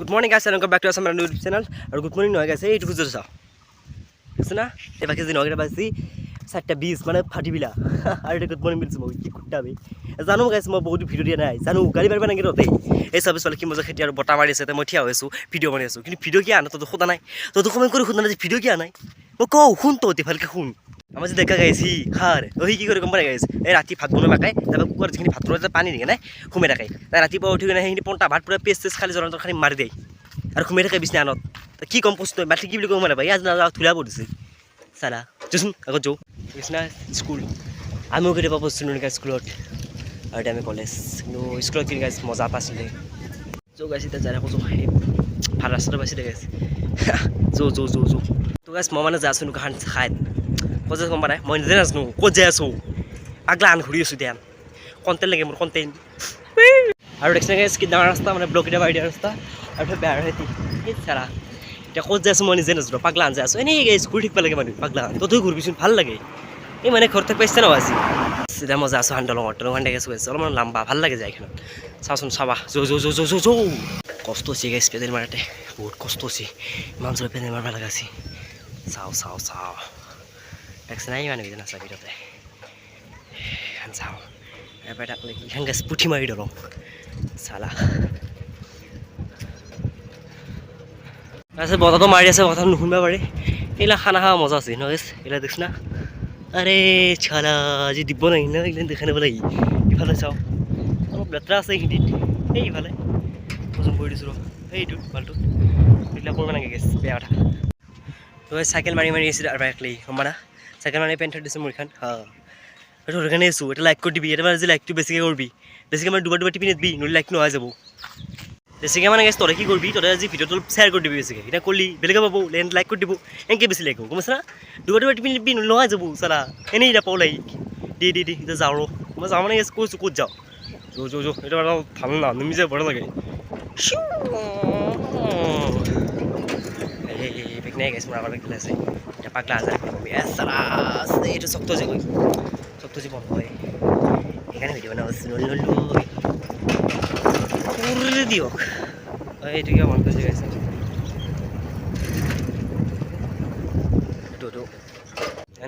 Good morning guys, welcome back to Assam YouTube channel. আৰু good morning নহয় গাইছ, এইটো খুজো চাওঁ, বুজিছে না? এই বাকী যি নহয়, বাজি 4টা 20, মানে ফাটিবিলা। আৰু এতিয়া গুড মৰ্ণিং বুলিছোঁ মই, কি কুৰ্তা আমি জানো গাইছ, মই বহুত ভিডিঅ' দিয়া নাই জানো, গাড়ী পাৰিবা নেকি তহঁতে? এই চাবিছ পালে কি মজা খেতি আৰু বতাহ মাৰি আছে। মই থিয় হৈ আছোঁ, ভিডিঅ' বনাই আছোঁ, কিন্তু ভিডিঅ' কিয় আনা তহঁতে সোধা নাই। তহঁতে কমেণ্ট কৰি সোধা নাই যে ভিডিঅ' কিয় নাই। মই কওঁ শুন, তহঁতে ভালকৈ শুন। আমাৰ যে ডেকা গাইছ, সি খাৰ সি কি কৰে গম পাই গাইছ? এই ৰাতি ভাত বনোৱা মাকে তাৰপৰা কুকাৰত যিখিনি ভাত ৰৈ পানী দি কেনে সোমাই থাকে। তাই ৰাতিপুৱা উঠি কেনে সেইখিনি পন্তা ভাত পূৰা পেষ্ট চেষ্ট খালি জলন্ত খালি মাৰি দিয়ে আৰু সোমাই থাকে বিছনাখনত। কি ক'ম কষ্ট মাতি কি বুলি ক'ব নাপায়। আজি নাযাওঁ, ধূলা পৰিছে চালা। যোচোন আগত যাওঁ। বিছনা স্কুল, আমিও কেতিয়াবা পঢ়িছিলোঁ নেকি স্কুলত, আৰু এতিয়া আমি কলেজ। কিন্তু স্কুলত কিন্তু গাইছ মজা পাইছিলোঁ। য' গাইছ, এতিয়া যাই থাকোঁ। সেই ভাল ৰাস্তাটো পাইছোঁ দে গাইছ। যো যো যো যো। তো গাইছ, মই মানে যাই আছোঁ দোকান খাই ক'ত যাই গম পোৱা নাই, মই নিজে নাজানো ক'ত যাই আছোঁ। পাগলা আন ঘূৰি আছোঁ দিয়া। কণ্টেণ্ট লাগে মোৰ, কণ্টেণ্ট। আৰু দেখিছে গাইছ, কি ডাঙৰ ৰাস্তা, মানে ব্লক এতিয়া মাৰি দিয়া ৰাস্তা আৰু বেয়া ৰাতি। সেই চাৰা, এতিয়া ক'ত যাই আছোঁ মই নিজে নাজানো, পাগলা আন যাই আছোঁ। এনেই গাইছ ঘূৰি থাকিব লাগে মানুহ পাগলা আন। তহঁতেও ঘূৰিবিচোন, ভাল লাগে। এই মানে ঘৰত থাকিব ইচ্ছা নহয় আজি। এতিয়া মই যাই আছোঁ হান দলঙত, দলংখন দেখি আছোঁ। অলপমান লাম্বা, ভাল লাগে যায় এইখনত। চাওচোন, চাবা। যো যো যো যো যো যো। কষ্ট হৈছে গাইছ, পেডেল মাৰোঁতে বহুত কষ্ট হৈছে। ইমান জোৰে পেডেল মাৰিব লগা আছে। চাওঁ চাওঁ চাওঁ, দেখছে নাই মানুহকেইজন আছে ভিতৰতে। এখন চাওঁ, এবাৰ তাক এইখন গাছ পুঠি মাৰি দলং চালা। তাৰপিছত বতাহটো মাৰি আছে, বতাহটো নুশুনিব পাৰি। এইগিলা খানা খাব মজা আছে ন গাইছ? এইগিলা দেখিছ না? আৰে চালা, আজি দিব নাই ন, এইগিলা দেখাই নিব লাগি। ইফালে চাওঁ, অলপ লেতেৰা আছে এইখিনিত। এই ইফালে জুম কৰি দিছোঁ ৰ, এইটোত ভালটোত এইবিলাক কৰিব নালাগে গেছ, বেয়া কথা। তো চাইকেল মাৰি মাৰি আছিলোঁ আৰু বাইক লৈ গম না, চাইকেল মাৰি পেণ্ট দিছোঁ মোৰ এইখন। হা, সেইটো সেইকাৰণে আছোঁ। এটা লাইক কৰি দিবি এটা, মানে যে লাইকটো বেছিকৈ কৰিবি, বেছিকৈ মানে দুবাৰ দুবাৰ টিপি নিদিবি, নহ'লে লাইক নোহোৱা যাব বেছিকৈ। মানে গেছ তই কি কৰিবি, তই আজি ভিডিঅ'টো অলপ শ্বেয়াৰ কৰি দিবি বেছিকৈ। এতিয়া কৰিলি বেলেগে পাব, লাইক কৰি দিব, এনেকৈ বেছি লাইক হ'ব, গম পাইছা না? দুবাৰ দুবাৰ টিপি নিদিবি, নহ'লে নোহোৱা যাব চালা। এনেই নাপাওঁ লাইক দি দি দি। এতিয়া যাওঁ ৰ, মই যাওঁ মানে কৈছোঁ ক'ত যাওঁ। যো যো যো। এইটো অলপ ভাল না নুমি যায়, বৰ লাগে। এই বেগ নাই গাইছ, মোৰ আগৰ বেগ আছে। এতিয়া পাগলা আজাৰ চালা। এইটো শক্ত যে গৈ, শক্ত যে বন্ধ হয়, সেইকাৰণে ভিডিঅ' বনাব নললো কৰিলে দিয়ক। এইটো কিয় বন্ধ কৰিছে গাইছ? এইটো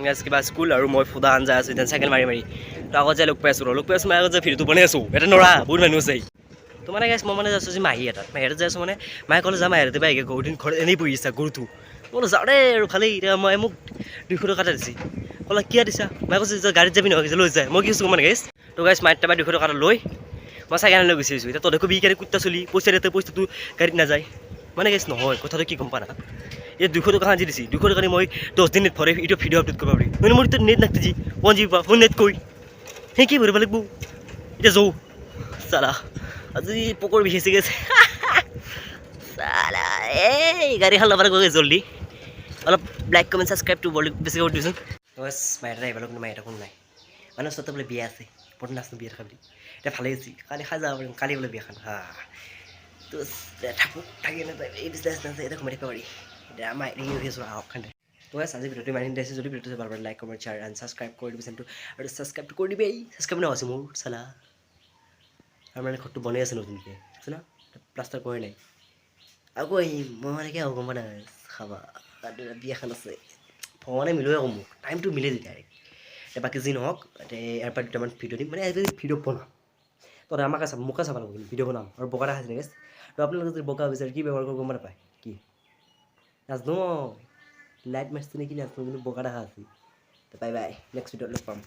গাইছ কিবা স্কুল আৰু মই ফুদা আন যাই আছোঁ এতিয়া চাইকেল মাৰি মাৰি। তো আগত যাই লগ পাই আছোঁ, লগ পাই আছোঁ। মই আগত যাই ভিডিঅ'টো বনাই আছোঁ, এটা নৰা বহুত মানুহ আছে। তো মানে গাইছ, মই মানে যাইছোঁ যে মাহী এটাত, মাহী এটাত যাই আছোঁ। মানে মায়ে ক'লে যাম মাহী এটাতে, গৰু দিন ঘৰত এনেই বহি আছে গৰুটো। মই বোলো যাওঁ দেই আৰু ভালেই। এতিয়া মই মোক 200 টকা এটা দিছে। ক'লা কিয় দিছা? মায়ে কৈছে যে গাড়ীত যাবি নহয়, লৈ যায়। মই কি কৈছোঁ মানে গাইছ, তো গাইছ মায়ে তাৰপৰা 200 টকা এটা লৈ মই চাইকেল লৈ গুচি আহিছোঁ। এতিয়া তহঁতে কবি কেনে কুত্তা চলি, পইচা দিওঁতে পইচাটো গাড়ীত নাযায়। মানে গাইছ নহয়, কথাটো কি গম পা না? এতিয়া 200 টকা আজি দিছে, 200 টকা দি মই 10 দিন নেট ভৰাই এইটো ভিডিঅ' আপলোড কৰিব পাৰিম। মানে মোৰ এতিয়া নেট নাথাকে যি 1 GB পৰা মই নেট কৈ সেই কি ভৰিব লাগিব। এতিয়া যৌ চালা, আজি পকৰ বিষাইছে গেছে চালা। এই গাড়ীখন ল'ব লাগিব জল্দি। অলপ লাইক, কমেণ্ট, ছাবস্ক্ৰাইবটো বৰ বেছিকৈ কৰি দিচোন। বছ মায়ে আহিব, কিন্তু মায়ে কোনো নাই, মানে ওচৰতে বোলে বিয়া আছে, বৰ নাচনো বিয়া থকা বুলি। এতিয়া ভালেই হৈছে, কালি খাই যাব পাৰিম। কালি বোলে বিয়াখন। হা, তো থাকোঁ থাকি এই বিজনেছ নাছে, এতিয়া সোমাই থাকিব পাৰি। এতিয়া আমাৰ এনে ৰখি আছোঁ, আহক খান। তো গাইছ, আজি ভিডিঅ'টো ইমানখিনি আছে। যদি ভিডিঅ'টো ভাল পালে like, comment, share and subscribe কৰি দিবি চেনেলটো। আৰু ছাবস্ক্ৰাইবটো কৰি দিবি, ছাবস্ক্ৰাইব ন আছে মোৰ চালা। আৰু মানে ঘৰটো বনাই আছে নতুনকৈ, আছে না, প্লাষ্টাৰ কৰাই নাই। আকৌ আহিম মই, মানে কি হ'ব গম পোৱা নাই খাবা। বিয়াখন আছে, ভগৱানে মিলোৱে আকৌ মোক টাইমটো মিলে ডাইৰেক্ট। এতিয়া বাকী যি নহওক, এতিয়া ইয়াৰ পৰা দুটামান ভিডিঅ' দিম, মানে আজি ভিডিঅ' বনাম। তহঁতে আমাকে চাব, মোকে চাব লাগিব, কিন্তু ভিডিঅ' বনাম। আৰু বগা দেখাইছে গেছ। তো আপোনালোকে যদি বগা বিচাৰে কি ব্যৱহাৰ কৰিব গম নাপায় কি নাজানো, মই লাইট মাৰিছে নেকি নাজানো, কিন্তু বগা দেখা আছে। বাই বাই, নেক্সট ভিডিঅ'ত লগ পাম।